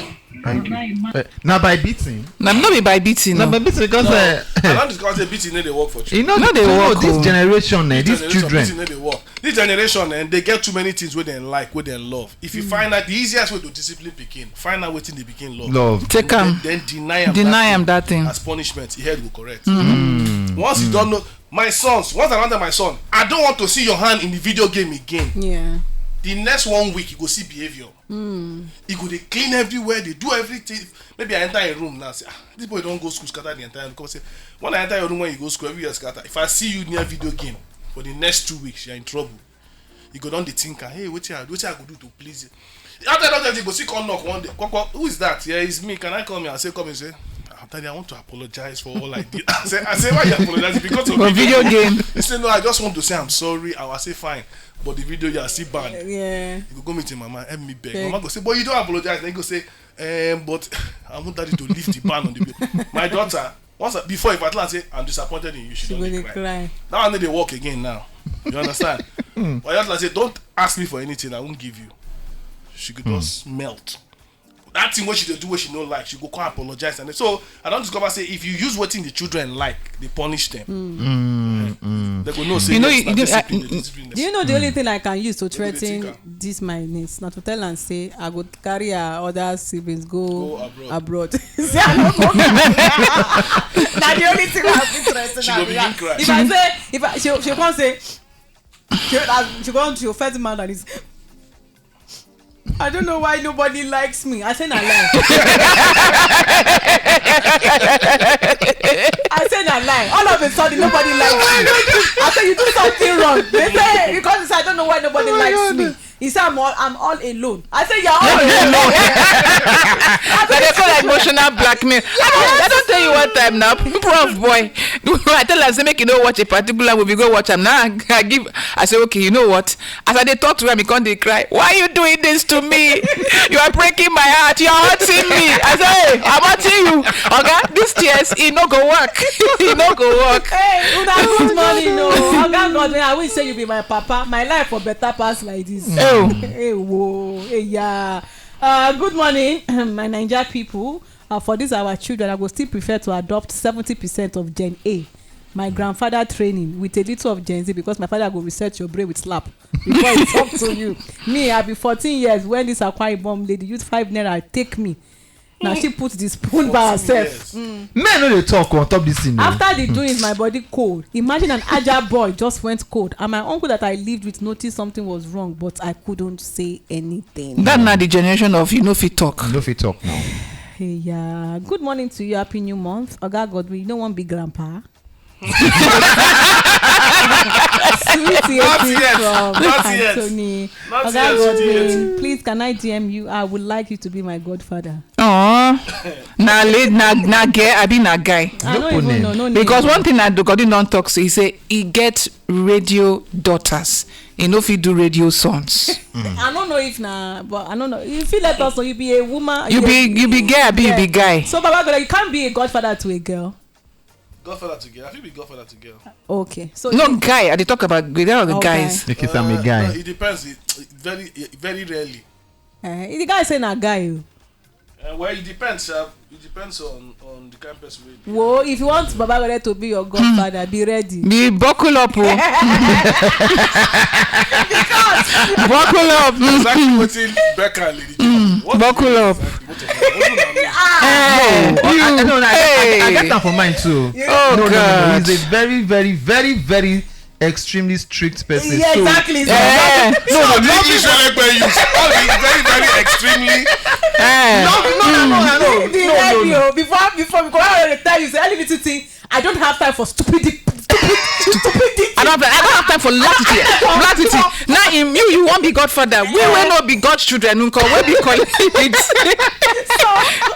Thank you. Uh, na by beating. Na no be by beating. Na No. by beating because uh, I don discover say beating no dey work for you children. know No dey no, work this o. generation eh, This these generation, children. Beating no dey work. This generation, and they get too many things wey dem like, wey dem love. If you find out the easiest way to discipline pikin, find out wetin the pikin love. Love. Take am. Then, then deny am. Deny that am thing. That thing. As punishment, e head go correct. Once you don't know, my sons, once I run my son, I don't want to see your hand in the video game again. Yeah. The next one week, you go see behavior. You go dey clean everywhere, dey do everything. Maybe I enter a room now, say, ah, this boy don't go school, scatter the entire room. Come say, when I enter your room when you go school, everywhere scatter. If I see you near video game for the next two weeks, you're in trouble. You go down the thinker, hey, what I, what I go do to please you? After that, you go see come knock one day. Kwakwa, who is that? Yeah, it's me. Can I come here? I say, come and say, ah, Daddy, I want to apologize for all I did. I say, I say, why you apologize? Because of For video game. He said, no, I just want to say I'm sorry. I will say, fine. But the video, you are still banned. Yeah. You go go meet him, mama, help me beg. Beg. Mama go say, but you don't apologize. Then you go say, um, but I want daddy to lift the ban on the bill. My daughter, once I, before if I tell her say I'm disappointed in you, she She don't go dey dey cry. Cry. That one no dey work again now. You understand? But I just like say don't ask me for anything, I won't give you. She could just melt. That thing wey she dey do wey she no like, she go come apologize and so I don discover say if you use wetin the children like, they punish them. They go know say You know, yes, you- na you know, discipline, uh, na discipline. Do you know the only thing I can use to Wetin dey threaten think this my niece? Not to tell and say I go carry her other siblings go, Go abroad. abroad. Say I no go. Na the only thing I fit threaten She her go be begin that. Cry. If I say, if I, she, she come say, she, uh, she come to your first man and is. I don't know why nobody likes me. I say na lie. I say na lie. All of a sudden, nobody likes me. I say you do something wrong. They say because I don't know why nobody likes me. He said I'm all I'm all alone. I say you're all alone. But they call emotional blackmail. I don't, I don't tell you one time now, prof boy. I tell her say make you no watch a particular movie, go watch am. Now I give. I say okay, you know what? As I dey talk to him, he come dey cry. Why are you doing this to me? You are breaking my heart. You are hurting me. I say, hey, I'm hurting you. Okay, this tears, it no go work. It no go work. Hey, una good morning o. Oga God, I wish say you be my papa. My life for better pass like this. Oh. Hey, whoa, hey, yeah. Uh, good morning, my Naija people. Uh, for this our children, I go still prefer to adopt seventy percent of Gen A. My grandfather training with a little of Gen Z because my father go reset your brain with slap before he talk to you. Me, I be fourteen years when this Akwa Ibom lady use five naira take me. Now she put the spoon by herself. Men no dey talk on top this thing. No. After the doings, my body cold. Imagine an agile boy just went cold, and my uncle that I lived with noticed something was wrong, but I couldn't say anything. That na the generation of you no fit talk. You no fit talk now. Hey, yeah. Good morning to you. Happy New Month. Oga Godwin, you no wan be grandpa? Sweet Not eighty yet. From Not yet. Anthony. Not Oga yet, not Godwin, yet. Please, can I D M you? I would like you to be my godfather. Aww. Na lady, na na girl, abi na guy. I No don't full even name. know. No name. Because one thing that Godwin don talk so he say he get radio daughters. He no fit do radio sons. I don't know if na, but I don't know. You feel like also you be a woman. You a- be you be girl, abi you be Yeah. guy. So Baba Goda, you can't be a godfather to a girl. Godfather to girl. I feel be godfather to girl. Okay. So No you- guy. I dey talk about girl or Okay. guys. Because I'm a Uh, guy. No, it depends. It, it very, it very rarely. Eh, the guy say na guy. Oh. Uh, well, it depends. Uh, it depends on on the kind of person. We be. Whoa, if you want Baba Goda to be your godfather, be ready. Be buckle up, oh. Buckle up. Mm. Exactly what in Becca lady. Mm, buckle up. Exactly what you want. What do you mean? Eh, No, I, I, you, no, no, I, I, I hey. get that for mine too. Yeah. Oh No, no, no, no. God. He's a very, very, very, very extremely strict person. Yeah, So, exactly. Eh, no, no, All no, the Iselegbe use. All the very, very extremely. Eh. no, no, no, no, no, Be no, no, ready, no. Oh. Before, before, because I tell you, say any little thing, I don't have time for stupid, stupid, stupidity. I Don't have time. I don't have time for latitude. Latitude. Now him, you, you won't be godfather. We will not be godchildren. Uncle, we be colleagues.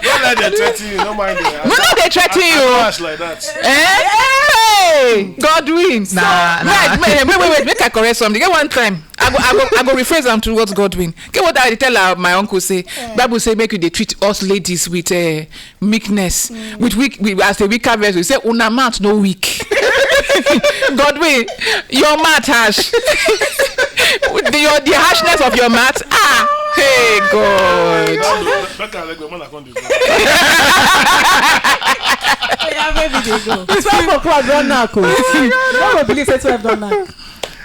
Don't let them threaten you. No mind them. We know they threaten you. Ash like that. Eh? Hey, Godwin. Nah, nah. Right, wait, wait, wait, wait. Make I correct something. Get one time. I go, I go, I go rephrase them towards Godwin. Get what I tell our, my uncle say. Bible say make you dey treat us ladies with uh, meekness. With weak, we, as a weaker vessel, we say una mouth no weak. Godwin, your mouth harsh. the, your, the harshness of your mouth. Ah, hey God. Becca, like, man, I can't do Yeah, maybe they go. Twelve o'clock don knack o. No go believe say twelve don knack.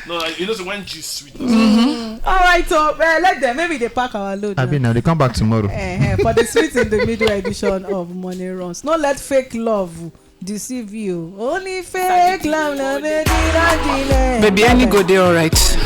No, like, you know, so when G sweet. All right, so uh, let them. Maybe they pack our load. I mean, now. Now they come back tomorrow. Eh, eh, for the sweet in the middle edition of Money Runs. No let fake love deceive you. Only fake love na make you run delay. Baby, any go dey alright.